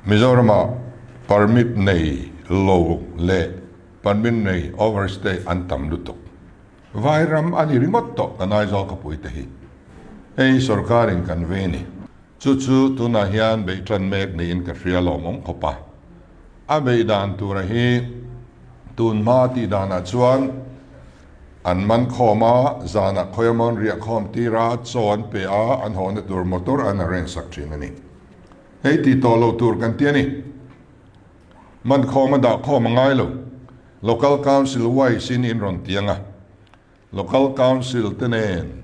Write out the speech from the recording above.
Mizoramah permit nei lo leh permit nei overstay an tam lutuk. Vairam a ni ringawt tawh kan Aizawl khawpui te hi. Hei sorkarin kan vei a ni. Chu chu tunah hian beih tan mek niin ka hria lawmawm khawp a. A beih dan tura hi tun hma tih danah chuan an man khawm a, zanah khawiamawn riah khawm tir a, chaw an pe a, an hawhna tur motor an arrange sak thin a ni. Hei tih tawh lo tur kan ti a ni. Man khawm a dah khawm a ngai lo. Local Council wise in in rawn ti ang a. Local Council te nen.